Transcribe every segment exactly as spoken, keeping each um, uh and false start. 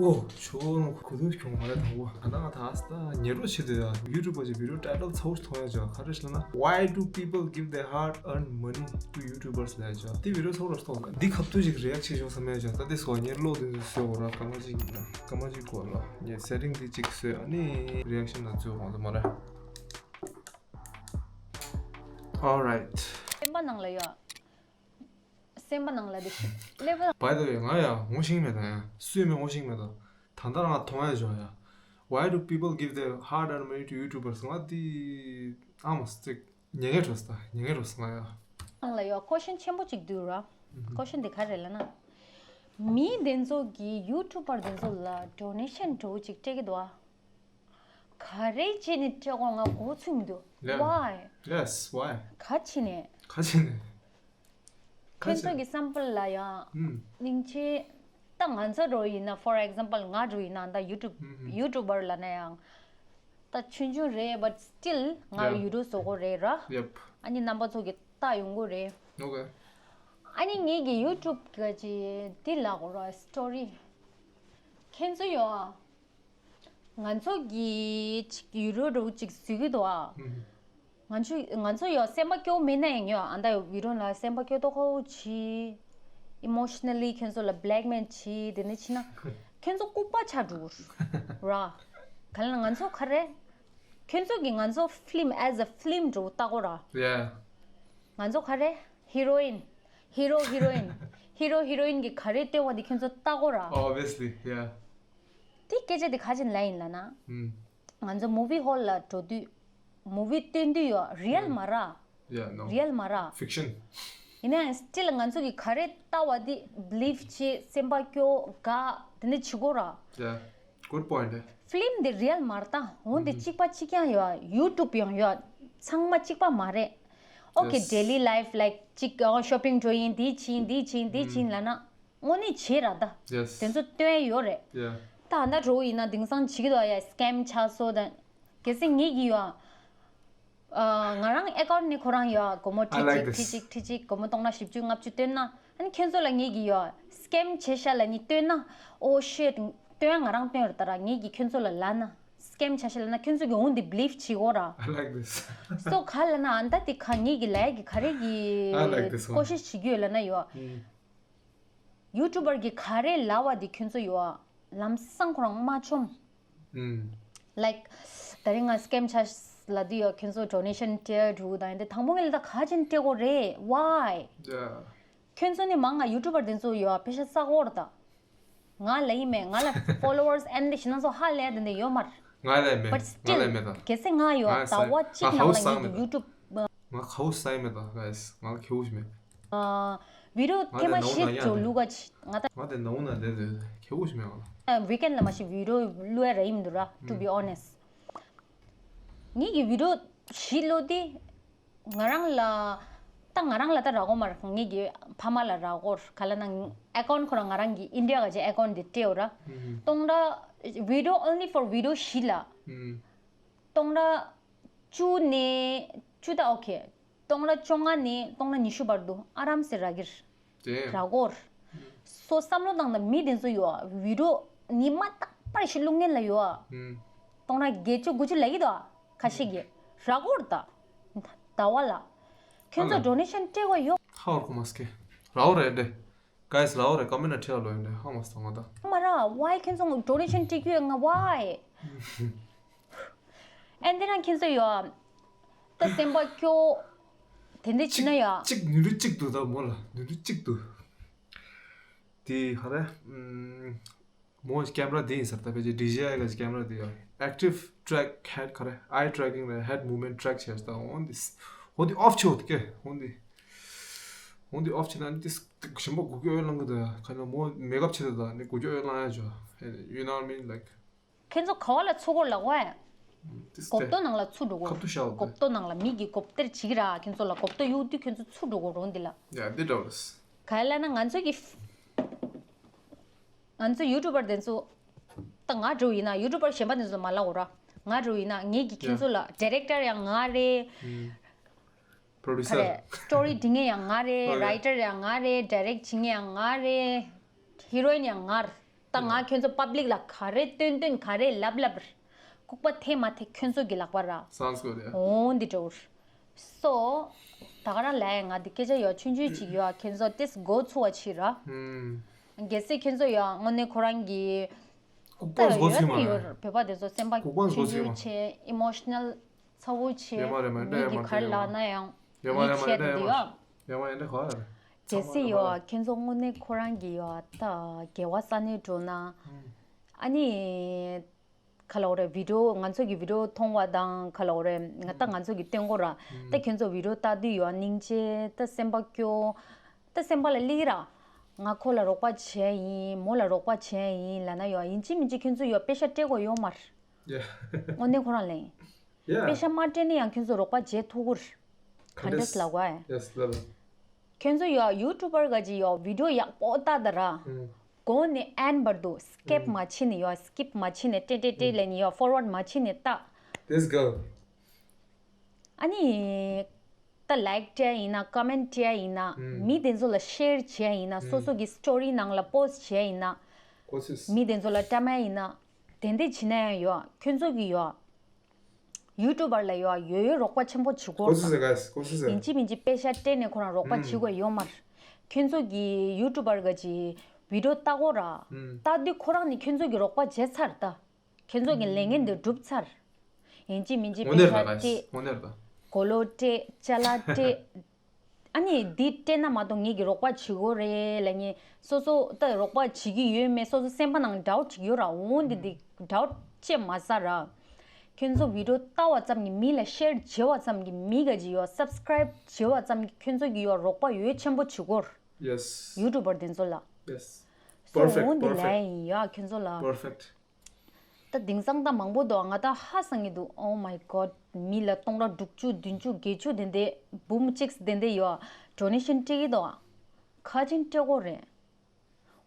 ཨོ། ཆོ་ནོ་གོ་དུས་ཁྱོང་མ་རེད་དང་པོ། ད་ནང་ད་ད་ཉེ་རོ་ཆེ་དུ་ཡ་ཡུ་ཊུབ་པ་ཅིག་བི་ཌིའོ་ཊའི་ཊལ་ཚ་བོ་ཞིག་མཐོང་ཡ་ཅོ་ག་རེ་ཞིག་ལ་ན། Why do people give their hard-earned money to YouTubers ལ་ཡ་ཅོ། དེ་བི་ཌིའོ་ཚ་བོ་ལ་ཐོག་འདི་ཁ་ཐུག་ཅིག་རི་ཨེག་ཤན་ཞོག་བསམ་ཡ་ཅོ། ད་དེ་སོ་ཉེ་ལོ་དུ་སོ་གོ་ར་སྐར་མ་ཅིག་ཡིན་ན་སྐར་མ་ཅིག་གོ་ལ་ཉེ་སེ་ཊིང་དེ་ཅིག་སོ་ཨ་ནི་རི་ཨེག་ཤན་ན་ཚོ་གོང་དུ་མ་རེད། Alright. སེམས་པ་ནང་ལ་ཡོད། སེམས་པ་ནང་ལ་དེ་ཤི་ཀླད་པ། By the way, ང་ཡ་ངོ་ཤེས་མེད་ད་ཡ། སུས་མེད་ངོ་ཤེས་མེད་ད། ད་ལྟ་རང་མཐོང་ཡ་བྱུང་ཡ། Why do people give their hard-earned money to YouTubers? ང་དེ་ཨ་མ་སྟེག་ཉེ་ངེ་འགྲོ་ས་ད་ཉེ་ངེ་འགྲོ་ས་ང་ཡ། ནང་ལ་ཡོད་ཁོ་ཤེན་ཆེན་པོ་གཅིག་འདུག་ར། ཁོ་ཤེན་དེ་ག་རེ་ལ་ན། མི་དེ་ཚོ་གི་ཡུ་ཊུབ་པར་དེ་ཚོ་ལ་ཌོ་ནེ་ཤན་འགྲོ་གཅིག་སྤྲད་ཀྱི་འདུག་ཨ། ག་རེ་བྱས་ནས་སྤྲད་དགོས་ང་གོ་ཚུལ་མི་འདུག Yeah. Why? Yes, why? ག་བྱས་ནས། ག་བྱས་ནས། ཁྱོད་ཚོ་གི་བསམ་པ་ལ་ཡང་ཨུམ། སྙིང་རྗེ། ད་ང་ཚོ་འགྲོ་ཡིན་ན་for example ང་འགྲོ་ཡིན་ན་ད་ཡུ་ཊུབ་ཨུམ་ཨུམ། ཡུ་ཊུབ་པར་ལ་ན་ཡང་། ད་ཆུང་ཆུང་རེད་but still ང་Yeah. ཡུ་ཊུབ་བཟོ་གོ་རེད་ར། Yep. ཨ་ནི་རྣམ་པ་ཚོ་གི་ལྟ་ཡོང་གོ་རེད། Okay. ཨ་ནི་ངེད་ཀྱི་ཡུ་ཊུབ་གི་ཅི་འདི་ལ་གོ་ར་སི་ཊོ་རི། ཁྱེད་ཚོ་ཡོང་ཨ། ང་ཚོ་གི་ཅིག་ཡུ་ཊུབ་ཅིག་བཟོ་གི་འདུག་ཨ། ང་ཚོ་ང་ཚོ་ཡོད་སེམས་པ་སྐྱོ་མེད་ན་ཡང་ཡོད་ཨ་ད་ཡོད་བི་ཌིའོ་ནང་སེམས་པ་སྐྱོ་ཏོག་ཁོ་ཆི། ཨི་མོ་ཤི་ན་ལི་ཁྱོད་ཚོ་ལ་བྷི་ལེག་མེལ་ཆི་དེ་ནས་ཆི་ན། ཁྱོད་ཚོ་ལྐུགས་པ་ཆགས་འགྲོ་གི་ར། ག་ལ་ང་ཚོ་ག་རེ། ཁྱོད་ཚོ་གི་ང་ཚོ་ཕི་ལིམ་as a film འགྲོ་ལྟ་གོ་ར། Yeah. ང་ཚོ་ག་རེ། ཧི་རོ་ཨིན། ཧི་རོ་ཧི་རོ་ཨིན། ཧི་རོ་ཧི་རོ་ཨིན་གི་ག་རེ་སྟོན་བ་དེ་ཁྱོད་ཚོ་ལྟ་གོ་ར། Obviously, yeah. དེ་སྐད་ཆ་དེ་ག་ཅིག་ལ་ཡིན་ལ་ན། ང་ཚོ་མུ་བི་ཧོལ་ལ་འགྲོ་དུས། མུ་བི་སྟོན་དུས་ཡོད་རི་ཡལ་མ་ར། Yeah, no. རི་ཡལ་མ་ར། Fiction. ཡིན་ན་ཡང་སི་ཊིལ་ང་ཚོ་གི་ག་རེ་ལྟ་བ་དེ་བྷི་ལིབ་བྱེད་སེམས་པ་སྐྱོ་དགའ་དེ་འདྲ་བྱེད་གོ་ར། Yeah. Good point. ཕི་ལིམ་དེ་རི་ཡལ་མ་རེད་ད། འོན་ཏེ་གཅིག་པ་གཅིག་རྐྱང་ཡོད། ཡུ་ཊུབ་ཡང་ཡོད། ཚང་མ་གཅིག་པ་མ་རེད། Okay, yes. Daily life like གཅིག་ཨ་ཤོ་པིང་འགྲོ་ཡིན་འདི་བྱིན་འདི་བྱིན་འདི་བྱིན་ལ་ན་དངོས་གནས་བྱེད་ར་ད། Yes. དེ་ཚོ་སྟོན་ཡོད་རེད། Yeah. ད་ཨ་ད་འགྲོ་ཡིན་ན་དེང་སང་བྱེད་ཀྱི་འདུག་ཡ་སི་ཀེམ་ཆགས་སོ་ད། གལ་སྲིད་ངེད་ཀྱི་ཡོད། ཨ། ང་རང་ཨེ་ཀའུན་ཊི་ནི་ཁོ་རང་ཡོད། སྒོར་མོ་I ཁྲི་like གཅིག this. ཁྲི་གཅིག་ཁྲི་གཅིག་སྒོར་མོ་སྟོང་ཕྲག་བཞི་བཅུ་ལྔ་བཅུ་བཏོན་ན། ཨ་ནི་ཁྱེད་ཚོ་ལ་ངེད་ཀྱིས་ཡོད། སི་ཀེམ་བྱས་ཤག་ལབ་ནི་བཏོན་ན། Oh shit བཏོན་ང་རང་བཏོན་རེད་ད་ར། ངེད་ཀྱིས་ཁྱེད་ཚོ་ལ་ལབ་ན། སི་ཀེམ་བྱས་ཤག་ལབ་ན་ཁྱེད་ཚོ་གིས་འོང་དེ་བྷི་ལིབ་བྱེད་དགོས་ར། I like this. སོ་ག་ལབ་ན་ཨ་ད་དེ་ག་ངེད་ཀྱིས་ལབ་ཡ་གི་ག་རེ་གི I like this one. ཀོ་ཤིཤ་བྱེད་ཀྱི་ཡོད་ལབ་ན་ཡོད། ཡུ་ཊུབ་པར་གྱི་ག་རེ་ལབ་པ་དེ་ཁྱོད་ཚོ་ཡོད་ཨ། ལམ་སང་ཁོ་རང་མ་བཅོམ། ཨུམ། Like ད་རིང་ང་སི་ཀེམ་ཆགས་ལབ་དུས་ཡོད་ཁྱོད་ཚོ་ཌོ་ནེ་ཤན་སྤྲད་འགྲོ་དང་ཡིན་ཏེ་དང་པོ་ངས་ལ་ད་ག་ཅིན་སྤྲད་དགོས་རེད་why། Yeah. ཁྱོད་ཚོ་ནི་མང་ང་ཡུ་ཊུབ་པར་དེ་ཚོ་ཡོད་ཨ་པེ་ཤ་ས་གོ་ར་ད། ང་ལ་ཡིན་མེད་ང་ལ་ཕོ་ལོ་ཝར་སི་ཨེན་ལི་ཤི་ན་ཚོ་ཧ་ལས་དེ་འདྲ་ཡོད་མ་རེད། ང་ལས་མེད། But ང་ལས་མེད་ད། Still གལ་སྲིད་ང་ཡོད་ང་ཟ་ཟླ་བ་གཅིག་ནང་ལ་ངས་ཀྱི་ཡུ་ཊུབ། ང་ཁའུ་སའི་མེད་ད་guys ང་ལ་ཁེའུ་ཞིག་མེད། ཨ། བི་ཌིའོ་ང་ཐེངས་མ་དེ་ནང་ཞིག་ན་ཡང་ཅོ་ལུ་ག་ཆི་ང་ད། ང་དེ་ནང་ན་དེ་དེ་ཁེའུ་ཞིག་མེད་ང་ལ། ཝི་ཀེན་ལ་མ་ཤི་བི་ཌིའོ་ལུ་ཡ་ར་ཡིན་འདུག་ར། To be honest ངེད་ཀྱི་བི་ཌིའོ་ཞིག་ལོ་དེ། ང་རང་ལ། ད་ང་རང་ལ་ད་རག་གོ་མ་རེད་ངེད་ཀྱི་ཕ་མ་ལ་རག་གོ་ག་ལ་ན་ཨེ་ཀའུན་ཁོ་རང་ང་རང་གི་ཨིན་ཌི་ཡ་ག་ཅི་ཨེ་ཀའུན་དེ་སྤྲད་འོ་ར། སྟོང་ཕྲག་བི་ཌིའོ་only for བི་ཌིའོ་ཞིག་ལ། སྟོང་ཕྲག་བཅུ་ནས་བཅུ་ད་okay སྟོང་ཕྲག་བཅོ་ལྔ་ནས་སྟོང་ཕྲག་ཉི་ཤུ་བར་དུ་ཨ་རམ་སེ་རག་གི་རེད། དེ་ར་གོར། སོ་བསམ་བློ་བཏང་ན་མི་དེ་ཚོ་ཡོད་བི་ཌིའོ་ཉི་མ་རྟག་པར་ཞིག་བླུག་མཁན་ལ་ཡོད། སྟོང་ཕྲག་བརྒྱད་ཅུ་དགུ་བཅུ་ལབ་ཀྱི་འདུག་ཁ་ཤས་ཀྱིས་ར་གོར་ད། ཟླ་བ་ལ། ཁྱོད་ཚོ་ཨ་ལ། ཌོ་ནེ་ཤན་སྤྲད་དགོས་ཡོད། ཧ་བར་ཁོ་མ་སྐད། ར་གོར་རེད་དེ། Guys ར་གོར་རེད་ཀོ་མེན་ཊ་ཁྲིད་ལོ་ཡིན་དེ་ཧ་མ་སྟོང་ང་ད། མ་ར་why ཁྱོད་ཚོ་ཌོ་ནེ་ཤན་སྤྲད་རྒྱུ་ཡོད་ང་why། ཨན་དེ་རང་ཁྱེད་ཚོ་ཡོད། ད་སེམས་པ་སྐྱོ། དེ་འདྲ་བྱེད་ན་ཡ། གཅིག་ཉིན་རེ་གཅིག་ཏུ་ད་མོ་ལ་ཉིན་རེ་གཅིག་ཏུ། དེ་ཧ་རེ། མོ་ཀེམ་ར་དེ་ཡིན་ཟེར་ད་ཕལ་ཆེར་ཌི་ཇེ་ཨའི་ག་ཀེམ་ར་དེ་ཡ། Active track head ཁ་རེ་eye tracking རེ་head movement track བྱས་ད་འོན་དེ། འོན་དེ་ཨོཕ་བྱེད་འོ་དེ་ཀེ་འོན་དེ། འོན་དེ་ཨོཕ་བྱེད་ན་དེ་ཞིམ་པོ་གུ་གུ་ཨོལ་ལང་གི་ད་ཁ་ན་མོ་མེག་ཨབ་བྱེད་ད་ནི་གུ་གུ་ཨོལ་ལང་ཡ་ཇོ། You know what I mean? Like ཁྱེད་ཚོ་ག་བ་ལ་ཚུར་སྐོར་ལ་འོ་ཡ། ཏིས་གོབ་ཏེ། ཏོ་ནང་ལ་ཚུར་འགྲོ་གོ། ཁབ་ཏུ་ཤའོ་གོབ་ཏེ། ཏོ་ནང་ལ་མི་གི་གོབ་ཏེར་བྱེད་ཀྱི་ར་ཁྱེད་ཚོ་ལ་གོབ་ཏོ་གཡུག་དུས་ཁྱེད་ཚོ་ཚུར་འགྲོ་གོ་རོང་འདི་ལ། ཡ་འདི་འདྲ་བོ་རེད། ག་ལ་ན་ང་ཚོ་གི། ང་ཚོ་ཡུ་ཊུབ་པར་དེ་ཚོ། ད་ང་འགྲོ་ཡིན་ན་ཡུ་ཊུབ་པར་གཞན་པ་དེ་ཚོ་མ་ལ་འོ་ར། ང་འགྲོ་ཡིན་ན་ངེད་ཀྱི་ཁྱེད་ཚོ་ལ་ཌི་རེག་ཊར་ཡང་ང་རེད། པྲོ་ཌུ་སར། ག་རེ་སི་ཊོ་རི་འབྲི་མཁན་ཡང་ང་རེད། ཨོ་ཡ། རའི་ཊར་ཡང་ང་རེད། ཌི་རེག་བྱེད་མཁན་ཡང་ང་རེད། ཧི་རོ་ཨིན་ཡང་ང་རེད། ད་ང་ཁྱོད་ཚོ་པབ་ལིག་ལ་ག་རེ་སྟོན་སྟོན་ག་རེ་ལབ་ལབ། ལྐུགས་པ་ཐེ་མ་ཐེ་ཁྱོད་ཚོ་གི་ལག་པ་ར། Sounds good, yeah. འོང་འདི་འགྲོ། སོ། ད་ག་རང་ལ་ཡ་ང་འདི་སྐད་ཆ་ཡོད་ཆུང་ཆུང་ཅིག་ཡོད་ཁྱོད་ཚོ་ཏིས་གོ་ཚུ་བ་ཕྱིར་ར། ཧུམ། གལ་སྲིད་ཁྱོད་ཚོ་ཡོད་དངོས་གནས་ཁོ་རང་གི་ལྐུགས་པ་ད་གོ་ཚུལ་མ་ཡོད་རེད། བོད་པ་དེ་ཚོ་སེམས་པ་ལྐུགས་པ་གོ་ཆུང་ཚུལ་ཆུང་མ་བྱས་ཨི་མོ་ཤི་ནལ་ཚ་བོ་བྱས་ཡོད་མ་རེད་མ་རེད། མི་གི་གར་ལ་ན་ཡང་ཡོད་མ་མི་རེད་མ་ཁྱེད་རེད། དེ་ཡོད་ཡོད་མ་རེད་ཡོད་མ་རེད། ག་རེད། གལ་སྲིད་ཡོད་ཁྱོད་ཚོ་དངོས་གནས་ཁོ་རང་གི་ཡོད་ད་དགེ་བ་ས་ནས་འགྲོ་ན་ཨ་ནི། ག་ལ་འོ་རེད། བི་ཌིའོ་ང་ཚོ་གི་བི་ཌིའོ་མཐོང་བ་དང་ག་ལ་འོ་རེད། ང་ད་ང་ཚོ་གི་སྟོན་གོ་ར། ད་ཁྱོད་ཚོ་བི་ཌིའོ་ལྟ་དུས་ཡོད་སྙིང་རྗེ་ད་སེམས་པ་སྐྱོ། ད་སེམས་པ་ལ་སླེབས་ར། ང་ཁོ་ལ་རོགས་པ་བྱས་ཡིན་མོ་ལ་རོགས་པ་བྱས་ཡིན་ལབ་ན་ཡོད་ཡིན་གཅིག་མིན་གཅིག་ཁྱོད་ཚོ་ཡོད་པེ་ཤ་སྤྲད་དགོས་ཡོད་མ་རེད། དངོས་གནས་ཁོ་རང་ལེན། པེ་ཤ་མ་སྤྲད་ན་ཡང་ཁྱོད་ཚོ་རོགས་པ་བྱེད་ཐུབ་ཀྱི་རེད། ག་འདྲས་ལབ་དགོས་ཨེ། ཁྱོད་ཚོ་ཡོད་ཡུ་ཊུབ་པར་ག་ཅིག་ཡོད་བི་ཌིའོ་ཡག་པོ་ལྟ་ད་ར། གོང་ནས་ཨེན་བར་དུ་སི་ཀིབ་མ་བྱེད་ནས་ཡོད་སི་ཀིབ་མ་བྱེད་ནས་ཏྲེ་ཏྲེ་ཏྲེ་ལབ་ནས་ཡོད་ཕོར་ཝར་མ་བྱེད་ནས་ལྟ། This girl. ཨ་ནི། ད་ལའིག་སྤྲད་ཡིན་ན་ཀོ་མེན་ཊི་སྤྲད་ཡིན་ན་མི་དེ་ཚོ་ལ་ཤེར་བྱས་ཡིན་ན་སོ་སོ་གི་སི་ཊོ་རི་ནང་ལ་པོ་སི་ཊི་བྱས་ཡིན་ན་མི་དེ་ཚོ་ལ་བཀྲམ་ཡ་ཡིན་ན་དེ་འདྲས་བྱེད་ན་ཡང་ཡོད་ཁྱོད་ཚོ་གི་ཡོད། ཡུ་ཊུབ་པར་ལ་ཡོད་ཡོད་ཡོད་རོགས་པ་ཆེན་པོ་བྱེད་དགོས་ཀོ་སི་ཟེར་ག་ཀོ་སི་ཟེར། ཡིན་གཅིག་མིན་གཅིག་པེ་ཤ་སྤྲད་ནས་ཁོ་རང་རོགས་པ་བྱེད་དགོས་ཡོད་མ་རེད། ཁྱོད་ཚོ་གི་ཡུ་ཊུབ་པར་ག་ཅིག་བི་ཌིའོ་ལྟ་གོ་ར། ལྟ་དུས་ཁོ་རང་ནི་ཁྱོད་ཚོ་གི་རོགས་པ་བྱས་ཚར་ད། ཁྱོད་ཚོ་གི་ལས་འགན་འདི་འགྲུབ་ཚར། ཡིན་གཅིག་མིན་གཅིག་དངོས་གནས་པེ་ཤ་རེད་ད་སྤྲད། དངོས་གནས་རེད་ད། གོ་ལོ་སྤྲད་ཅ་ལག་སྤྲད། ཨ་ནི་འདི་སྤྲད་ན་མ་གཏོགས་ངེད་ཀྱི་རོགས་པ་བྱེད་དགོས་རེད་ལབ་ནས་སོ་སོ་ད་རོགས་པ་བྱེད་ཀྱི་ཡོད་མེད་སོ་སོ་སེམས་པ་ནང་ཌའུཊ་ཅིག་ཡོད་ར། འོ་འདི་འདི་ཌའུཊ་བྱེད་མ་ཟ་ར། ཁྱོད་ཚོ་བི་ཌིའོ་ལྟ་བ་ཙམ་གྱིས་མི་ལ་ཤེར་བྱེད་པ་ཙམ་གྱིས་མི་ག་ཅིག་ཡོད་སབ་སི་ཀ་རའིབ་བྱེད་པ་ཙམ་གྱིས་ཁྱོད་ཚོ་གི་ཡོད་རོགས་པ་ཡོད་ཆེན་པོ་བྱེད་དགོས་ར། Yes. ཡུ་ཊུབ་པར་དེ་ཚོ་ལ། Yes. སོ་འོ་འདི་ལ་ཡིན་ཡ་ཁྱོད་ཚོ་ལ། Perfect. ད་དེང་སང་ད་མང་པོ་འདུག་ང་ད་ཧ་སང་གི་འདུག Oh my god. མི་ལ་སྟོང་ཕྲག་དྲུག་ཅུ་བདུན་ཅུ་བརྒྱད་ཅུ་དེ་འདྲས་འབུམ་གཅིག་དེ་འདྲས་ཡོད་ཌོ་ནེ་ཤན་སྤྲད་ཀྱི་འདུག་ག་ཅིན་སྤྲད་དགོས་རེད།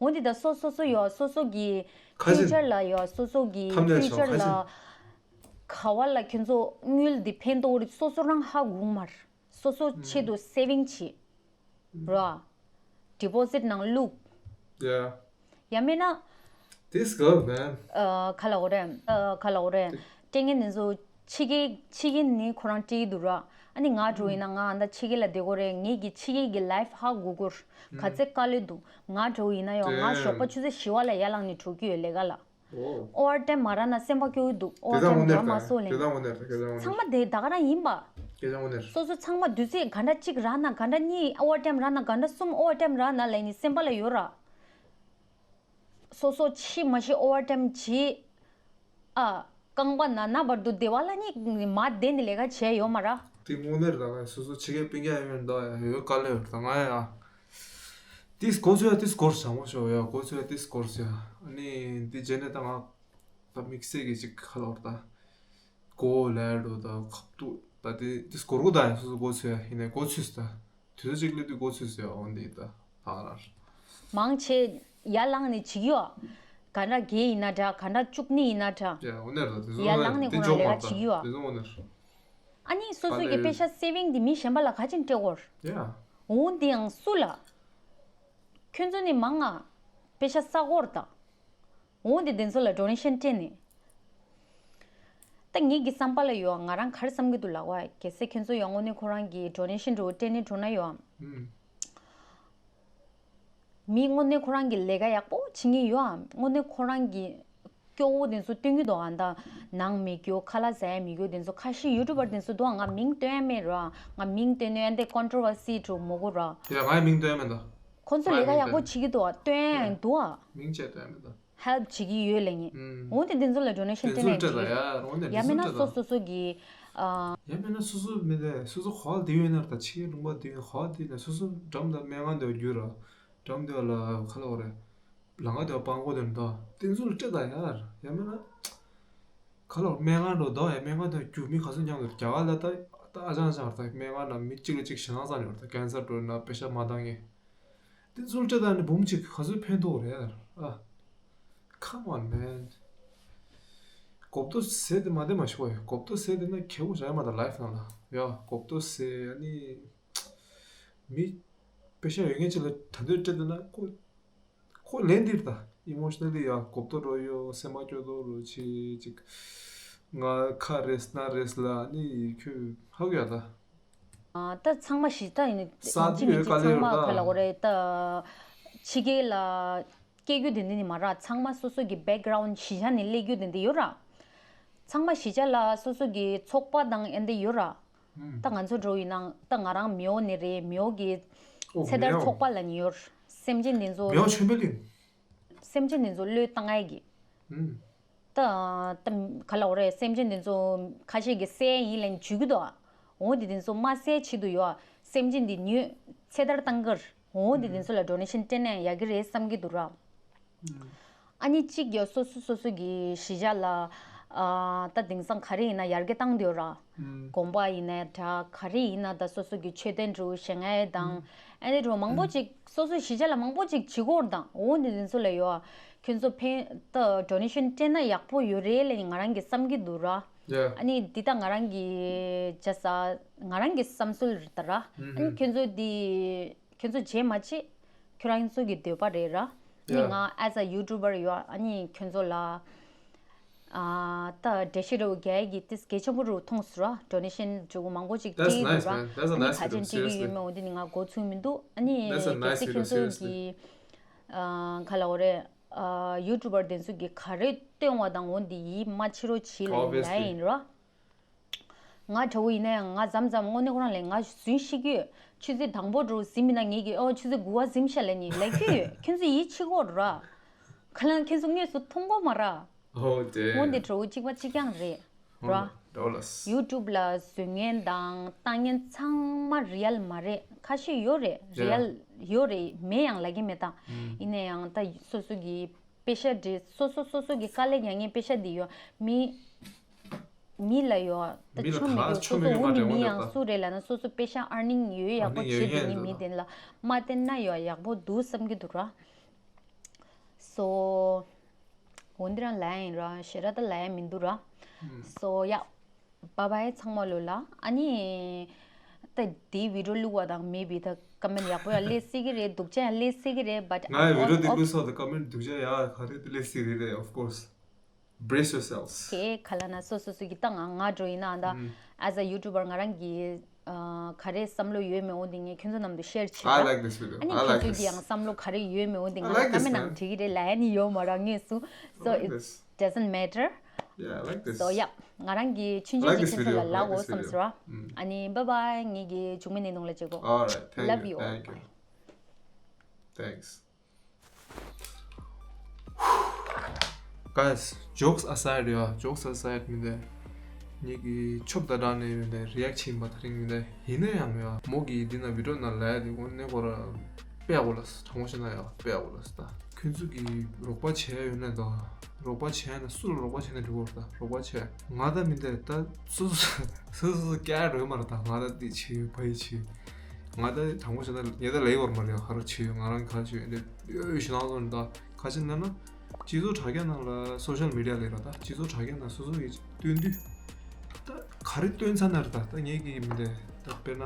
འོ་འདི་ད་སོ་སོ་སོ་ཡོད་སོ་སོ་གི་ཁ་ཆེན། ཕིའུ་ཅར་ལ་ཡོད་སོ་སོ་གི་ཐམ་ནེལ་ཕིའུ་ཅར་ཤོག་ལ་ཁ་ཆེན། ག་བ་ལ་ཁྱོད་ཚོ་དངུལ་འདི་ཕན་ཐོགས་རེད་སོ་སོ་རང་ཧ་གོ་མ་རེད། སོ་སོ་ཆེད་དུ་སེ་བིང་བྱེད། ར། ཌི་པོ་ཟིཊ་ནང་བླུག Yeah. ཡང་མིན་ན། This girl, man. ཨ་ག་ལ་འོ་རེད། ཨ་ག་ལ་འོ་རེད། སྤྲད་མཁན་དེ་ཚོ་ཕྱི་རྒྱལ་ཕྱི་རྒྱལ་ནས་ཁོ་རང་སྤྲད་ཀྱི་འདུག་ར། ཨ་ནི་ང་འགྲོ་ཡིན་ན་ང་ཨ་ད་ཕྱི་རྒྱལ་ལ་བསྡད་དགོས་རེད་ངེད་ཀྱི་ཕྱི་རྒྱལ་གྱི་ལའིཕ་ཧ་གོ་དགོས། ག་ཚད་དཀའ་ལས་འདུག་ང་འགྲོ་ཡིན་ན་ཡང་ང་ཞོགས་པ་ཆུ་ཚོད་བཞི་པ་ལ་ཡར་ལངས་ནས་འགྲོ་གི་ཡོད་ལས་ཀ་ལ། ཨོ། ཨོ་ཝར་ཊེམ་མ་རག་ན་སེམས་པ་སྐྱོ་གི་འདུག་ཨོ་ཝར་ཊེམ་རག་མ་སོང་ལེ། དེ་ཚང་དངོས་གནས་རེད། ཚང་མ་དེ་ད་ག་རང་ཡིན་པ། དེ་ཚང་དངོས་གནས་རེད། སོ་སོ་ཚང་མ་དུས་ཚོད་ག་འདྲ་གཅིག་རག་ན་ག་འདྲ་གཉིས་ཨོ་ཝར་ཊེམ་རག་ན་ག་འདྲ་གསུམ་ཨོ་ཝར་ཊེམ་རག་ན་ལེ་ནི་སེམས་པ་ལ་ཡོད་ར། སོ་སོ་ཕྱི་མ་ཤི་ཨོ་ཝར་ཊེམ་བྱེད། ཨ། རྐང་པ་ན་ན་བར་དུ་བདེ་བ་ལ་ནི་མ་བསྡད་ནི་ལས་ཀ་བྱས་ཡོད་མ་ར། དེ་དངོས་གནས་རེད་ད་སོ་སོ་ཕྱི་རྒྱལ་སྤུན་ཀྱག་ཡོད་མེད་འདུག་ཡ་ཡོད་དཀའ་ལས་ཡོད་ད་ང་ཡ། ཏིས་གོ་ཚོད་ཡ་ཏིས་སྐོར་བྱ་མོ་ཤོག་ཡ་གོ་ཚོད་ཡ་ཏིས་སྐོར་ཟེར་ཡ་ཨ་ནི་འདི་རྗེས་ནས་ད་ང་ད་དམིགས་བསལ་གྱི་ཅིག་ཁ་ལོར་ད་གོ་ལེར་འགྲོ་ད་ཁབ་ཏུ་ད་དེ་ཏིས་སྐོར་གོ་ད་ཡ་སོ་སོ་གོ་ཚོད་ཡ་ཡིན་ནས་གོ་ཚོད་ད་དུས་ཚོད་ཅིག་སླེབས་དུས་གོ་ཚོད་ཟེར་ཡ་འོ་འདི་ད་ཧ་ར། མང་ཆེ་ཡར་ལངས་ནས་བྱེད་ཀྱི་ཡོད། ག་འདྲ་བརྒྱད་ཡིན་ན་འདྲ་ག་འདྲ་བཅུ་གཉིས་ཡིན་ན་འདྲ། ཡ་འོ་ནས་ར་དེ་ཚོ་ཡར་ལངས་ནས་ཁོ་རང་ལས་ཀ་བྱེད་ཀྱི་ཡོད། དེ་ཚོ་འོ་ནས་ར། ཨ་ནི་སོ་སོ་གི་པེ་ཤ་སེ་བིང་འདི་མི་གཞན་པ་ལ་ག་ཅིན་སྤྲད་དགོས། ཡ། འོ་འདི་ཡང་སུ་ལ། ཁྱོད་ཚོ་ནི་མང་ང་། པེ་ཤ་ས་གོར་དང་། འོ་འདི་དེ་ཚོ་ལ་ཌོ་ནེ་ཤན་སྤྲད་ནས། ད་ངེད་ཀྱི་བསམ་པ་ལ་ཡོད་ང་རང་ག་རེ་བསམ་གྱི་འདུག་ལབ་པ་གལ་སྲིད་ཁྱོད་ཚོ་ཡང་དངོས་གནས་ཁོ་རང་གི་ཌོ་ནེ་ཤན་འགྲོ་སྤྲད་ནས་འགྲོ་ན་ཡོད་ཨམ། ཧུམ། མི་དངོས་གནས་ཁོ་རང་གི་ལས་ཀ་ཡག་པོ་བྱེད་མཁན་ཡོད་ཨམ། དངོས་གནས་ཁོ་རང་གི་སྐྱོ་བོ་དེ་ཚོ་སྟོན་གྱི་འདུག་ཨ། ད་ནང་མི་སྐྱོ་ཁ་ལག་ཟ་ཡ་མི་སྐྱོ་དེ་ཚོ་ཁ་ཤས་ཡུ་ཊུབ་པར་དེ་ཚོ་འདུག་ཨ། ང་མིང་སྟོན་ཡ་མེད་ར། ང་མིང་སྟོན་ནས་ཨ་འདི་ཀོན་ཊོ་ཝར་སི་འགྲོ་མོ་གོ་ར། ཡ་ང་ཡི་མིང་སྟོན་ཡ་མེད་ད། ཁོ་ཚོ་ལས་ཀ་ཡག་པོ་བྱེད་ཀྱི་འདུག་ཨ། སྟོན་ཡ་འདུག་ཨ། མིང་ཆད་སྟོན་ཡ་མེད་ད། ཧེལཔ་བྱེད་ཀྱི་ཡོད་ལབ་ནི། ཨུམ། འོ་དེ་དེ་ཚོ་ལ་ཌོ་ནེ་ཤན་དེ་སྤྲད་ཚོ་ནས་སྤྲད་ད་ཡ་འོ་དེ་ཡ་དེ་མིན་ཚོ་ན་སྤྲད་སོ་ད། སོ་སོ་གི་ཨ། ཡ་མིན་ན་སོ་སོ་མི་དེ་སོ་སོ་ཧོལ་དེ་ཡོད་ན་ད་ཕྱི་རྒྱལ་ལུང་པ་དེ་ཡོད་ཧོལ་དེ་ན་སོ་སོ་འགྲམ་ད་སྨན་ཁང་དེ་བརྒྱུད་ར་འགྲམ་དེ་ལ་ཁ་ལ་བ་རེད་ལང་ཀ་དེ་བ་སྤང་གོ་དེ་ད་དེ་ཚོ་ལ་སྤྲད་ད་ཡ་ཡ་མིན་ན་ཁ་ལ་བ་སྨན་ཁང་འགྲོ་ད་ཡ་སྨན་ཁང་དེ་བརྒྱུད་མི་ག་ཚོད་མཉམ་དུ་རྒྱ་གར་ལ་ད་ད་ཨ་ཅང་ཅང་ད་སྨན་ཁང་ན་མི་གཅིག་ལ་གཅིག་ཞེད་སྣང་ཙམ་ཡོད་ད་ཀན་སར་འགྲོ་ན་པེ་ཤ་མ་འདང་ངེ། དེ་ཚོ་སྤྲད་ད་ནི་འབུམ་གཅིག་ག་ཚོད་ཕན་ཐོགས་རེད་ཨ། Come on man. གོབ་ཏོ་ཟེར་དེ་མ་བདེ་མ་ཤོག་ཡ་གོབ་ཏོ་ཟེར་དེ་ན་ཁེ་བོ་བྱ་ཡ་མ་ད་ལའིཕ་ནང་ལ་ཡ་གོབ་ཏོ་ཟེར་ཨ་ནི་མི་པེ་ཤ་ཡོད་མཁན་ཅིག་ལ་ད་འདོད་སྤྲད་དེ་ན་ཁོ་ཁོ་ལན་འདིར་ད་ ཨི་མོ་ཤི་ནལ་ལི་ཡ་གོ་བསྡད་རོགས་ཡོད། སེམས་པ་སྐྱོ་བསྡད་རོགས་བྱེད་ཅིག་ང་ཁ་རེས་སྣ་རེས་ལ་ནི་ཁྱོད་ཧ་གོ་ཡ་ད། ཨ། ད་ཚང་མ་གཞིས་ཆགས་ཡིན་ས་ཡིན་གཅིག་མིན་གཅིག་ཚང་མ་ག་ལ་འོ་རེད་ད། ཕྱི་རྒྱལ་ལ་སྐྱེ་རྒྱུ་དེ་འདྲ་ནི་མ་རེད། ཚང་མ་སོ་སོ་གི་བེག་གྷ་རའུན་གཞིས་ཆགས་ནས་སླེབས་རྒྱུ་དེ་འདྲ་ཡོད་ར། ཚང་མ་གཞིས་ཆགས་ལ་སོ་སོ་གི་ཚོགས་པ་དང་ཨེ་འདྲ་ཡོད་ར། ད་ང་ཚོ་འདྲ་བོ་ཡིན་ན་ད་ང་རང་མེའོ་ནས་རེད། མེའོ་གི་ཚེ་ཐར་ཚོགས་པ་ལབ་ནི་ཡོད། སེམས་ཅན་དེ་ཚོ། མེའོ་ཆོས་འཕེལ་གླིང་། སེམས་ཅན་དེ་ཚོ་བློས་བཏང་ཡས་ཀྱི། ད་ད་ག་ལ་འོ་རེད། སེམས་ཅན་དེ་ཚོ་ཁ་ཤས་ཀྱིས་བསད་ཡིན་ལབ་ནས་འཇུ་གི་འདུག་འོ་དེ་དེ་ཚོ་མ་བསད་ཆེད་དུ་ཡོད། སེམས་ཅན་དེ་ཉོས་ཚེ་ཐར་བཏང་གི་རེད། འོ་དེ་དེ་ཚོ་ལ་ཌོ་ནེ་ཤན་སྤྲད་ན་ཡག་གི་རེད་བསམ་གྱི་འདུག་ར། ཨ་ནི་གཅིག་ཡོད། སོ་སོ་སོ་སོ་གི་གཞིས་ཆགས་ལ། ཨ། ད་དེང་སང་ག་རེ་ཡིན་ན་ཡར་རྒྱས་བཏང་བསྡད་ཡོད་ར། དགོན་པ་ཡིན་ནའི་འདྲ། ག་རེ་ཡིན་ན་ད་སོ་སོ་གི་མཆོད་རྟེན་འདྲ་བོ་བཞེངས་ཡས་དང་། ཨ་ནི་འདྲ་བོ་མང་པོ་ཅིག་སོ་སོའི་གཞིས་ཆགས་ལ་མང་པོ་ཅིག་བྱེད་ཀྱི་ཡོད་རེད་ད། འོ་འདི་འདི་ཚོ་ལ་ཡོད། ཁྱོད་ཚོ་ཕན་ད་ཌོ་ནེ་ཤན་སྤྲད་ན་ཡག་པོ་ཡོད་རེད་ལབ་ནི་ང་རང་གིས་བསམ་གྱི་འདུག་ར། ཨ་ནི་འདི་ད་ང་རང་གི་བྱས་ཙང་ང་རང་གི་བསམ་ཚུལ་རེད་ད་ར། ཨ་ནི་ཁྱོད་ཚོ་འདི། ཁྱོད་ཚོ་བྱེད་མ་བྱེད་ཁྱོད་རང་ཚོ་གི་འདོད་པ་རེད་ར། ཨ་ནི་ང་as a YouTuber ཡོད། ཨ་ནི་ཁྱོད་ཚོ་ལ། ཨ། ད་འགྲེལ་བཤད་འདྲ་བོ་རྒྱག་ཡས་ཀྱི་ཏིས་གལ་ཆེན་པོ་རུ་མཐོང་སོང་ར། ཌོ་ནེ་ཤན་འདྲ་བོ་མང་པོ་ཅིག་སྤྲད་ཀྱི་འདུག་ར། ཨ་ནི་ག་ཚོད་སྤྲད་ཀྱི་ཡོད་མེད་འོ་དེ་ནི་ང་མགོ་ཚོད་མི་འདུག་ཨ་ནི་གལ་སྲིད་ཁྱོད་ཚོ་གི། ཨ། ག་ལ་འོ་རེད། ཨ། YouTuber དེ་ཚོ་གི་ག་རེ་སྟོན་པ་དང་འོ་དེ་ཡིད་མ་ཆེས་རོགས་བྱེད་ལབ་ཡིན་ར། ང་འདྲ་བོ་ཡིན་ན་ཡང་ང་མཚམས་མཚམས་དངོས་གནས་ཁོ་རང་ལས་ང་རྫུན་བཤད་ཀྱི་ཡོད། ཆུ་ཚོད་དང་པོ་འདྲ་བོ་གཟིམ་ཡིན་ན་ངེད་ཀྱིས་ཨོ་ཆུ་ཚོད་དགུ་པ་གཟིམ་ཤག་ལབ་ནི་ལབ་ཀྱི་ཡོད། ཁྱོད་ཚོ་ཡིད་ཆེས་ཀྱི་ཡོད་ར། ག་ལ་ཁྱོད་ཚོ་དངོས་སུ་མཐོང་གི་ཡོད་མ་ར། ཨོ་དེ། འོ་འདི་འདྲ་བོ་གཅིག་པ་གཅིག་རྐྱང་རེད་ར། ཡུ་ཊུབ་ལ་བཟོ་མཁན་དང་ལྟ་མཁན་ཚང་མ་རི་ཡལ་མ་རེད། ཁ་ཤས་ཡོད་རེད། རི་ཡལ་ཡོད་རེད། མེད་ཡང་ལབ་ཀྱི་མེད་ད། ཡིན་ན་ཡང་ད་སོ་སོ་གི་པེ་ཤ་འདི་སོ་སོ་སོ་སོ་གི་དཀའ་ལས་རྒྱག་མཁན་པེ་ཤ་འདི་ཡོད། མི། མི་ལ་ཡོད་ད། མི་ལ་ཆོ་མི་ད་འདུག་སོ་སོ་འོ་མི་མི་ཡང་སུ་རེད་ལབ་ན་སོ་སོ་པེ་ཤ་ཨར་ནིང་ཡོད་ཡག་པོ་བྱེད་དེ་ནི་མི་དེ་ལ་མ་བསྟེན་ན་ཡོད་ཡག་པོ་འདུག་བསམ་གྱི་འདུག་ར། སོ། འོ་འདི་རང་ལབ་ཡིན་ར། ཞེ་དྲག་ད་ལབ་ཡ་མི་འདུག་ར། སོ་ཡ། བཱའི་བཱའི་ཚང་མ་ལོ་ལ། ཨ་ནི། ད་དེའི་བི་ཌིའོ་བླུགས་པ་དང་མེད་པའི་ད་ཀ་མེན་ཡག་པོ་ཡང་སླེབས་སྲིད་ཀྱི་རེད། སྡུག་ཅག་ཡང་སླེབས་སྲིད་ཀྱི་རེད། བཊ་ང་ཡི་བི་ཌིའོ་འདི་བླུགས་སོགས་ད་ཀ་མེན་སྡུག་ཅག་ཡ་ག་རེ་དེ་སླེབས་སྲིད་རེད་རེད། Of course. Brace yourselves. ཁྱེད་ག་ལ་ན་སོ་སོ་སོ་གི་ད་ང་ང་འགྲོ་ཡིན་ན་ད། As a YouTuber ང་རང་གི་ཨ། ག་རེ་བསམ་བློ་ཡོད་མེད་འོ་འདི་ངས་ཁྱོད་ཚོ་མཉམ་དུ་ཤེར་བྱེད། I like this video. I like this. ཨ་ནི་ཁྱོད་ཚོ་གི་ཡང་བསམ་བློ་ག་རེ་ཡོད་མེད་འོ་འདི་ང་རང་ཀ་མེན་ནང་བྲིས་ཀྱི་རེད་ལབ་ཡ་ནི་ཡོད་མ་རེད་དངོས་སུ། So it doesn't matter. Yeah, I like this. So yeah. ང་རང་གི་ཆུང་ཆུང་གི་ཁྱོད་ཚོ་ལ་ལབ་དགོས་བསམ་སོང་ར། ཨ་ནི་bye bye. ངེད་ཀྱི་མཇུག་མའི་གནས་སྟངས་ལ་མཇལ་གོ། All right. Thank you. Love you. Thank you. Thanks. Guys, jokes aside ཡ། Jokes aside མི་འདི། ངེད་ཀྱི་ཆོབ་ད་དྲག་ནས་མི་འདི་རི་ཡེག་བྱེད་པ་དེ་རིང་མི་འདི་ཡིན་ན་ཡང་མི་བ་མོ་གི་འདི་ན་བི་ཌིའོ་ནང་ལ་ཡ་དེ་ངོ་ནས་ཁོ་ར་དཔེ་ཡག་པོ་ལ་དྲང་པོ་བཤད་ན་ཡ་དཔེ་ཡག་པོ་ལ་ད་ཁྱོད་ཚོ་གི་རོགས་པ་བྱས་ཡོད་ན་ད་རོགས་པ་བྱས་ན་སུ་ལ་རོགས་པ་བྱས་ན་འགྲིག་གོ་ད་རོགས་པ་བྱས་ང་ད་མི་འདི་ད་སུ་སུ་སུ་སུ་སྐྱ་རོལ་མ་ར་ད་ང་ད་འདི་བྱེད་ཡོད་ཕ་ཡི་བྱེད་ཡོད། ང་ད་དྲང་པོ་བཤད་ན་ངས་ད་ལས་ཡོད་མ་རེད། ག་རེ་བྱེད་ཡོད་ང་རང་ག་རེ་བྱེད་ཡོད་འདི་ཡོད་ཞུ་ནང་ལོགས་ནས་ད་ག་ཅི་ན་ན་སྤྱི་ཚོགས་དྲ་རྒྱ་ནང་ལ་སོ་ཤལ་མི་ཌི་ཡ་ལས་ར་ད་སྤྱི་ཚོགས་དྲ་རྒྱ་ནང་སོ་སོ་ཡི་སྟོན་དུས་ད་ག་རེ་སྟོན་ཚར་ན་རེད་ད་ད་ངས་ཀྱི་མི་འདི་ད་དཔེར་ན་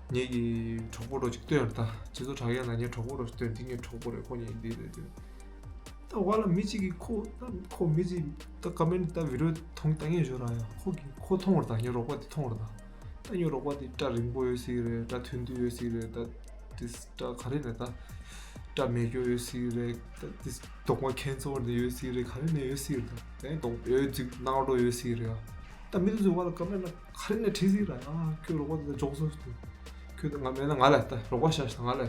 ངས་ཀྱི་གྲོགས་པོ་རོ་ཅིག་སྟོན་རེད་ད་སྤྱི་ཚོགས་དྲ་རྒྱ་ནང་ངའི་གྲོགས་པོ་རོ་ཅིག་སྟོན་འདི་ངའི་གྲོགས་པོ་རེད་ཁོ་ངའི་འདི་རེད་འདི་རེད། ད་བ་ལ་མི་གཅིག་གིས་ཁོ་ད་ཁོ་མི་གཅིག་ད་ཀ་མེན་ད་བི་ཌིའོ་མཐོང་ལྟ་ངན་ཞོར་ར་ཡ་ཁོ་གི་ཁོ་མཐོང་བར་ད་ངའི་རོགས་པ་དེ་མཐོང་བར་ད་ད་ངའི་རོགས་པ་དེ་སྐྲ་རིང་པོ་ཡོད་སྲིད་རེད། སྐྲ་ཐུང་ཐུང་ཡོད་སྲིད་རེད། ད་དེ་སྐྲ་ག་རེ་ལས་ད་སྐྲ་མེ་སྒྱོགས་ཡོད་སྲིད་རེད། ད་དེ་གདོང་པ་ཁེན་ཚོར་ནས་ཡོད་སྲིད་རེད། ག་རེ་ནས་ཡོད་སྲིད་རེད། ད་ཡང་གདོང་ཡོད་ཅིག་ནག་རོ་ཡོད་སྲིད་རེད། ད་མི་དེ་ཚོ་བ་ལ་ཀ་མེན་ན་ག་རེ་ནས་བྲིས་སྲིད་ར་ཡ་ཁྱོད་རོགས་པ་དེ་ད་འཇོག་སོ་ཞིག་ཏུ་ཁྱོད་ད་ང་མེད་ན་ང་ལ་ད་རོགས་པ་བྱ་ཞིག་ད་ང་ལ་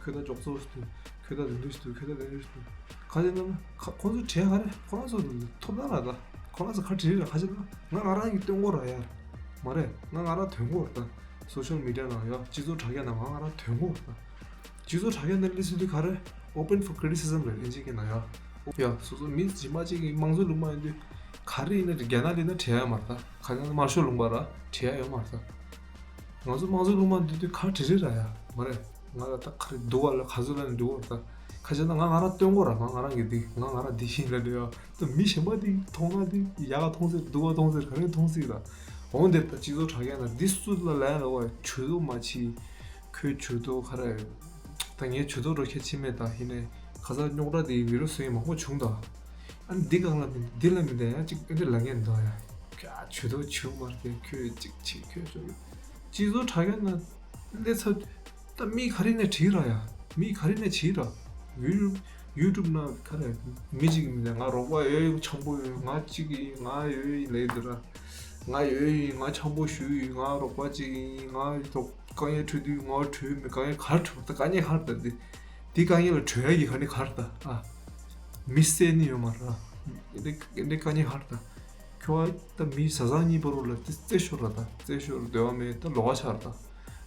ཁྱོད་ད་འཇོག་སོ་ཞིག་ཏུ། ཁྱོད་ད་རིན་པོ་ཞིག་འདུག་ཁྱོད་ད་རིན་པོ་ཞིག་འདུག་ག་ཅི་ན་ན་ཁ་ཁོང་ཚོ་བྲེལ་ག་རེ་ཁོ་རང་ཚོ་ཐོབ་ཐང་ར་ད་ཁོ་རང་ཚོ་ཁ་བྲེལ་ར་ག་ཅི་ན་ང་ང་རང་གི་སྟོན་གོ་ར་ཡ་མ་རེད། ང་ང་རང་ཐོན་གོ་ར་ད་སོ་ཤལ་མི་ཌི་ཡ་ནང་ཡ་སྤྱི་ཚོགས་དྲ་རྒྱ་ནང་ང་ང་རང་ཐོན་གོ་ར་ད་སྤྱི་ཚོགས་དྲ་རྒྱ་ནང་སླེབས་ཟིན་དུས་ག་རེ་open for criticism རེད་ལན་གཅིག་གི་ནང་ཡ་ཡ་སོ་སོ་མི་གཞན་པ་གཅིག་གི་དམངས་གཙོའི་ལུང་པ་ཡིན་དུས་ག་རེ་ཡིན་ན་རྒྱ་ནག་ལ་ཡིན་ན་བྲེལ་ཡ་མ་རེད་ད་ག་ཅི་ན་དམར་ཤོག་ལུང་པ་ར་བྲེལ་ཡ་ཡོད་མ་རེད་ད། ང་ཚོ་དམངས་གཙོའི་ལུང་པ་འདི་དུས་ག་བྲིས་རེད་ར་ཡ་མ་རེད། ང་ལ་ད་ག་རེ་འདུག་བ་ལ་ག་ཚོད་ལ་ནི་འདུག་བ་ད་ཁ་ཆེ་ན་ང་ང་རང་སྟོན་གོ་ར་ང་ང་རང་གི་འདི་ང་ང་རང་འདི་ཤིང་ལ་འདྲེ་ཡ་ད་མི་གཞན་པ་འདི་མཐོང་ན་འདི་ཡག་ག་མཐོང་ཟེར་སྡུག་ག་མཐོང་ཟེར་ག་རེ་མཐོང་སྲིད་ད་འོང་དེ་ད་སྤྱི་ཚོགས་དྲ་རྒྱ་ན་འདི་སུ་ལ་ལན་ལ་བ་ཇུས་གཏོགས་མ་བྱེད་ཁོས་ཇུས་གཏོགས་ག་རེ་ད་ངས་ཇུས་གཏོགས་འགྲོ་ཁྱད་ཆེ་མེད་ད་ཡིན་ནས་ ཁ་སང་རྙོག་དྲ་དེ་བི་རུ་སུ་ཡིན་མང་པོ་བྱུང་ད། ཨ་ནི་འདི་གང་ལ་མིན་འདི་ལ་མིན་དེ་ཡང་ཅིག་ཨེ་འདྲ་ལ་ངན་འདུག་ཡ། ཁྱོད་ཇུས་གཏོགས་བྱེད་མ་རེད། ཁྱོད་ཅིག་བྱེད་ཁྱོད་ཅོག་སྤྱི་ཚོགས་དྲ་རྒྱ་ན་སླེབས་ཚར། ད་མི་ག་རེ་ནས་བྲིས་ར་ཡ། མི་ག་རེ་ནས་བྲིས་ར། ཡུ་ཡུ་ཊུབ་ན་ག་རེ་མི་གཅིག་མིན་ན་ང་རོགས་པ་ཡོད་འཆམ་པོ་ཡོད། ང་གཅིག་ཡིན། ང་ཡོད་ཡིན་ལབ་འདུག་ར། ང་ཡོད་ཡིན། ང་འཆམ་པོ་ཞུ་ཡིན། ང་རོགས་པ་གཅིག་ཡིན། ང་རོགས་དཀའ་ངལ་འཕྲད་དུས་ང་བྲོས་མེད། དཀའ་ངལ་ག་རེ་འཕྲད་ད། དཀའ་ངལ་ག་རེ་ད་འདི། འདི་དཀའ་ངལ་ལ་བྲོས་ཡ་གི་ག་ནི་ག་རེ་ད། ཨ། མི་བསད་ནི་ཡོད་མ་རེད། འདི་འདི་དཀའ་ངལ་ག་རེ་ད། ཁྱོད་ད་མི་བཟའ་ཚང་གཉིས་བར་ལ་དེ་རྩེད་ཤོར་ར་ད། རྩེད་ཤོར་འདོད་པ་མེད་ད། ལོགས་ཀ་ཆགས་ར་ད།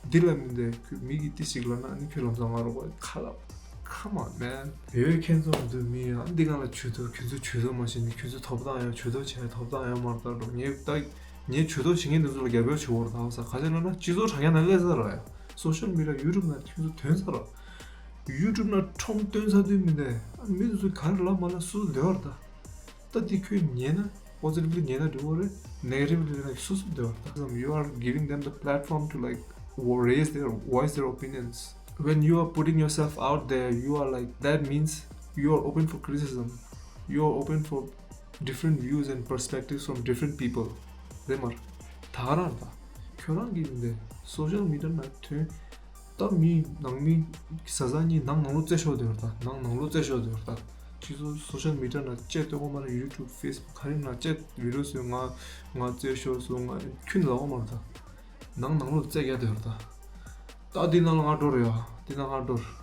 འདི་ལ་མིན་ཏེ་ཁྱོད་མི་གིས་ཏི་ཞིག་ལབ་ན་ནི་ཁྱོད་ལམ་སང་ང་རོགས་པ་ཁ་ལ་ཁ་མ་མེད་ཡོད། ཁྱེད་ཚོ་འདུག་མི་ཡང་འདི་གང་ལ་ཇུས་གཏོགས། ཁྱོད་ཚོ་ཇུས་གཏོགས་མ་བྱེད་ནི། ཁྱོད་ཚོ་ཐོབ་ཐང་ཡང་ཇུས་གཏོགས་བྱས་ཐོབ་ཐང་ཡང་མ་རེད་ད། ངས་ད་ངས་ཇུས་གཏོགས་བྱེད་མཁན་འདི་ཚོ་ལ་རྒྱབ་སྐྱོར་བྱེད་འོར་ད་ཟ། ག་ཅི་ལབ་ན་སྤྱི་ཚོགས་དྲ་རྒྱ་ན་སླེབས་ས་ར་ཡ། སོ་ཤལ་མི་ཌི་ཡ་ཡུ་ཊུབ་ན་ཁྱོད་ཚོ་ཐོན་ས་ར། ཡུ་ཊུབ་ན་ཁྲོམ་སྟོན་ས་དུས་མིན་ཏེ་མི་འདི་ཚོ་ག་རེ་ལབ་མ་ལབ་སུ་འདོད་བར་ད། ད་འདི་ཁྱོད་ཉན་ན་positively ཉན་ན་འགྲིག་གོ་རེད། Negatively ལབ་ན་སོ་སོ་འདོད་བར་ད། You are giving them the platform to like raise their voice, their opinions. When you are putting yourself out there, you are like, that means you are open for criticism. You are open for different views and perspectives from different people. རེད་མ་རེད། ད་ག་རང་ད་ཁྱོད་རང་གིས་འདི་སོ་ཤལ་མི་ཌི་ཡ་ན་ཐོན། ད་མི་ནང་མི་བཟའ་ཚང་གཉིས་ནང་ནང་ལོགས་རྩེད་ཤོར་འདོད་བར་ད། ནང་ནང་ལོགས་རྩེད་ཤོར་འདོད་བར་ད། སྤྱི་ཚོགས་སོ་ཤལ་མི་ཌི་ཡ་ན་ཅེ་སྟོན་གོ་མ་རེད། ཡུ་ཊུབ་ཕེ་སི་བུག་ག་རེ་ན་ཅེ་བི་ཌི་ཡོ་བཟོས། ང་ང་རྩེད་ཤོར་སོང་། ང་ཁྱོད་ལ་འོ་མ་རེད་ད། ནང་ནང་ལོགས་རྩེད་རྒྱག་འདོད་བར་ད། ད་འདི་ནང་ལ་ང་འགྲོ་རེད་ཡ། འདི་ནང་ང་འགྲོ་རེད།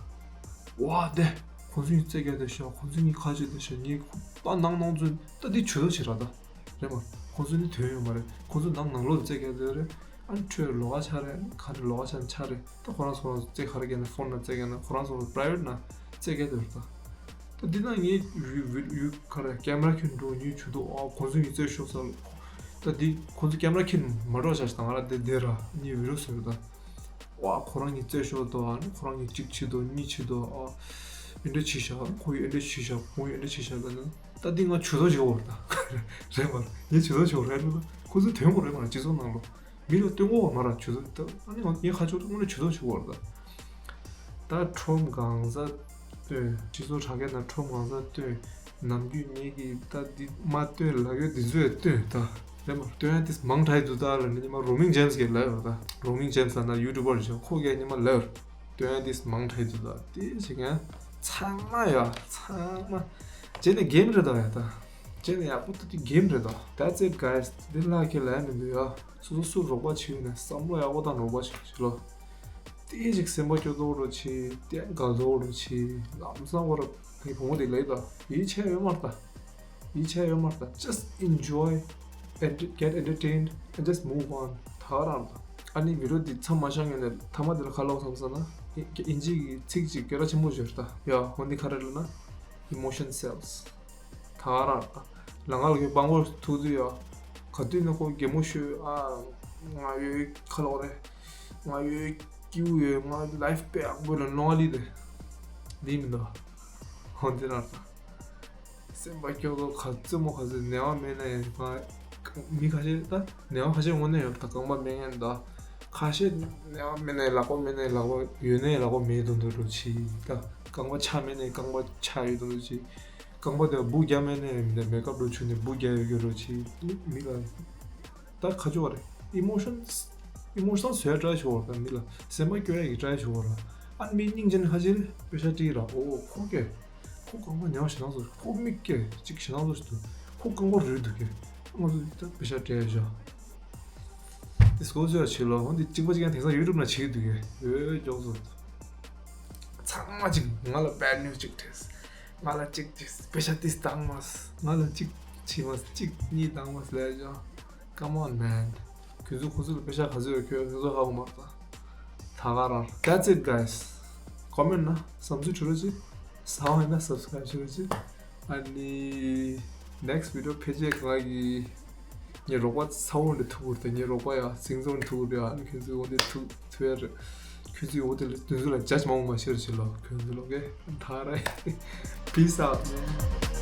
ཝ་དེ། ཁོང་ཚོ་གཉིས་རྩེད་རྒྱག་འདོད་ཤག་ཁོང་ཚོ་གཉིས་ཁ་ཆེ་འདོད་ཤག་ངས་ད་ནང་ནང་ཚོ་ད་འདི་ཇུས་གཏོགས་བྱེད་ར་ད། རེད་མ། ཁོང་ཚོ་ནི་དོན་ཡོད་མ་རེད། ཁོང་ཚོ་ནང་ནང་ལོགས་རྩེད་རྒྱག་འདོད་རེད། ཨ་ནི་ཁྲོད་ལོགས་ཀ་ཆགས་རེད། ག་རེ་ལོགས་ཀ་ཆགས་ཆགས་རེད། ད་ཁོ་རང་ཚོ་རང་རྩེད་ག་རེ་རྒྱག་ན་ཕོན་ན་རྩེད་རྒྱག་ན་ཁོ་རང་ཚོ་རང་པ་རའི་ཝེ་ཊི་ན་རྩེད་རྒྱག་འདོད་རེད་ད། ད་འདི་ན་ངས་ཡུ་ཡུ་ཡུ་ག་རེ་ཀེམ་ར་ཁྱེར་འགྲོ་ངས་ཇུས་གཏོགས། ཨ་ཁོང་ཚོ་གཉིས་རྩེད་ཤོར་ས་ལ། ད་འདི་ཁོང་ཚོ་ཀེམ་ར་ཁྱེར་མ་འགྲོ་ཆ་ཞིག་ད་ང་རང་འདི་འདི་ར་ངས་བི་ཌི་ཡོ་བཟོས་རེད་ད། ཝ་ཁོ་རང་གཉིས་རྩེད་ཤོར་དོ། ཨ་ནི་ཁོ་རང་གཉིས་གཅིག་བྱེད་དོ་གཉིས་བྱེད་དོ། ཨ་ཨེ་འདྲ་བྱས་ཤག་ཁོ་ཡིས་ཨེ་འདྲ་བྱས་ཤག་ཁོ་ཡིས་ཨེ་འདྲ་བྱས་ཤག་ལབ་ན་ད་འདི་ང་ཇུས་གཏོགས་བྱེད་དགོས་རེད་ད། རེད་མ་རེད། ངས་ཇུས་གཏོགས་བྱེད་དགོས་རེད་ལབ་ན་ཁོ་ཚོས་དོན་དགོས་རེད་མ་རེད། སྤྱི་ཚོགས་ནང་ལོགས་མི་ལ་སྟོན་དགོས་པ་མ་རེད་ཇུས་གཏོགས་ད། ཨ་ནི་ང་ངས་ཁ་ཕྱོགས་དངོས་གནས་ཇུས་གཏོགས་བྱེད་དགོས་རེད་ད། ད་ཁྲོམ་གང་ས་སྟོན། སྤྱི་ཚོགས་དྲ་རྒྱ་ན་ཁྲོམ་གང་ས་སྟོན། ནམ་རྒྱུན་ངེད་ཀྱིས་ད་འདི་མ་སྟོན་ལབ་ཡོད་འདི་ཚོ་ཡང་སྟོན་ད། རེད་མ་སྟོན་ཡ་དེ་མང་དྲགས་འདུག་ད་ལབ་ནས་ཉི་མ་རོ་མིང་ཇེམ་སི་གིས་ལབ་ཡོད་ད། རོ་མིང་ཇེམ་སི་ལབ་ན་ཡུ་ཊུབ་པར་ཞིག་ཁོ་གིས་ཉི་མ་ལབ་ཡོད། སྟོན་ཡ་དེ་མང་དྲགས་འདུག་ད་དེ་བྱེད་མཁན་ཚང་མ་ཡ་ཚང་མ་བྱས་ནས་གེམ་རེད་ད་ཡ་ད། བྱས་ནས་ཡག་པོ་ད་དེ་གེམ་རེད་ད། That's it guys. འདི་ལྷག་གི་ལབ་ཡ་མི་འདུག་ཡ། སོ་སོ་སུ་རོགས་པ་བྱེད་ཡོད་ན་བསམ་བློ་ཡག་པོ་བཏང་རོགས་པ་བྱེད་ཤིག་ལོ། དེ་ཅིག་སེམས་པ་སྐྱོ་དོ་རུ་ཆེ། དེ་དགའ་དོ་རུ་ཆེ། ལམ་སང་བར་ངའི་བུ་མོ་དེ་ལབ་ད། ཡིད་ཆེས་ཡོད་མ་རེད་ད། ཡིད་ཆེས་ཡོད་མ་རེད་ད། Just enjoy and get entertained and just move on. ད་ག་རང་རེད་ད། ཨ་ནི་བི་ཌི་ཡོ་འདི་མཚམས་མ་བཞག་ངེས་ནས་མཐའ་མ་དེ་ལ་ག་ལབ་བསམ་ས་ན་ཨིན་ཇི་གི་ཚིག་ཅིག་སྐད་གྲགས་ཆེན་པོ་ཞིག་རེད་ད། ཡ་འོ་འདི་ག་རེ་ལབ་ན་emotion sells. ད་ག་རང་རེད་ད། ལ་ང་ལ་གི་སྤང་བོ་ཐུག་དུས་ཡ། ག་དུས་ན་ཁོ་གད་མོ་ཤོར། ཨ་ང་ཡོད་ཁ་ལོག་རེད། ང་ཡོད་སྐྱིད་པོ་ཡོད། ང་ལའིཕ་དཔེ་ཡག་པོ་ལ་ལོང་ཨ་ལི་དེ། འདི་མི་འདུག་ཧོན་དེ་རང་ད། སེམས་པ་སྐྱོ་དོ་ག་ཚོད་མོ་ག་ཚོད་ནད་པ་མེད་ན་ཡང་ང་མི་ཁ་ཤས་ད་ནད་པ་ཁ་ཤས་དངོས་གནས་ཡོད་ད་རྐང་པ་མེད་མཁན་ད། ཁ་ཤས་ནད་པ་མེད་ན་ཡང་ལག་པ་མེད་ན་ཡང་ལག་པ་ཡོད་ན་ཡང་ལག་པ་མེད་དོན་དུ་འགྲོ་ཆི་ད། རྐང་པ་ཆག་མེད་ན་ཡང་རྐང་པ་ཆག་ཡོད་དོན་དུ་ཆི། རྐང་པ་དེ་སྦུག་རྒྱབ་མེད་ན་ཡང་མེ་ཀབ་འགྲོ་ཆུ་ནས་སྦུག་རྒྱབ་ཡོད་རྒྱུ་རོ་ཆི། མི་ལ་ད་ཁ་ཆོ་བ་རེད། ཨི་མོ་ཤན་ཨི་མོ་ཤན་བཟོས་ཡ་ཊ་རའེ་བྱེད་དགོས་རེད། ད་མི་ལ་སེམས་པ་སྐྱོ་ཡ་གི་ཊ་རའེ་བྱེད་དགོས་རེད། ཨ་མི་སྙིང་རྗེ་ནི་ཁ་ཆེ་རེད། པེ་ཤ་སྤྲད་ར། ཨོ་ཁོ་སྐད་ཁོ་རྐང་པ་ཉག་ཞེ་ནང་བཟོ། ཁོ་མིག་སྐད་ཅིག་ཞེ་ནང་བཟོ་ཞིག་འདུག་ཁོ་རྐང་པ་རུལ་འདུག་གས། ང་ཚོ་ད་པེ་ཤ་སྤྲད་ཡ་བཞག་དེ་སྐོར་ཚོ་ཡ་བྱེད་ལོ། འོ་འདི་གཅིག་པ་གཅིག་ཡང་དེང་སང་ཡུ་ཊུབ་ན་བྱེད་ཀྱི་འདུག་གས། ཨོ་མགྱོགས་སོང་། ཚང་མ་གཅིག་ང་ལ་བེཌ་ནིའུ་སི་གཅིག་སྤྲད། ང་ལ་གཅིག་སྤྲད། པེ་ཤ་ཏིས་བཏང་མ། ང་ལ་གཅིག་བྱིན་མ། གཅིག་གཉིས་བཏང་མ་ལབ་ཡ་བྱས། Come on man. ཁྱོད་ཚོ་ཁོ་ཚོ་ལ་པེ་ཤ་ག་ཚོད་ཡོད་ཁྱོད་ཚོ་ཧ་གོ་མ་རེད་ད། ད་ག་རང་། That's it guys. ཀོ་མེན་ཊི་ན་བསམ་ཚུལ་བྲིས་རོགས་གྱིས། བཟང་བ་ཡིན་ན་སབ་སི་ཀ་རའིབ་བྱེད་རོགས་གྱིས། ཨ་ནི་ནེག་སི་ཊི་བི་ཌི་ཡོ་ཕལ་ཆེར་ང་གི་ངའི་རོགས་པ་ཚ་བོ་འདི་ཐུག་གི་རེད། ངའི་རོགས་པ་ཡ་སིང་ཚོ་འདི་ཐུག་གི་རེད། ཨ་ནི་ཁྱོད་ཚོས་འོ་འདི་ཐུག་ཐུག་ཡ་རེད། ཁྱོད་ཚོས་འོ་འདི་ལ་དུས་ཚོད་ལ་ཇ་ཇི་མང་པོ་མ་བྱེད་རོགས་བྱེད་ལོ། ཁྱོད་ཚོ་ལོ་གེ་ད་ར། Peace out man.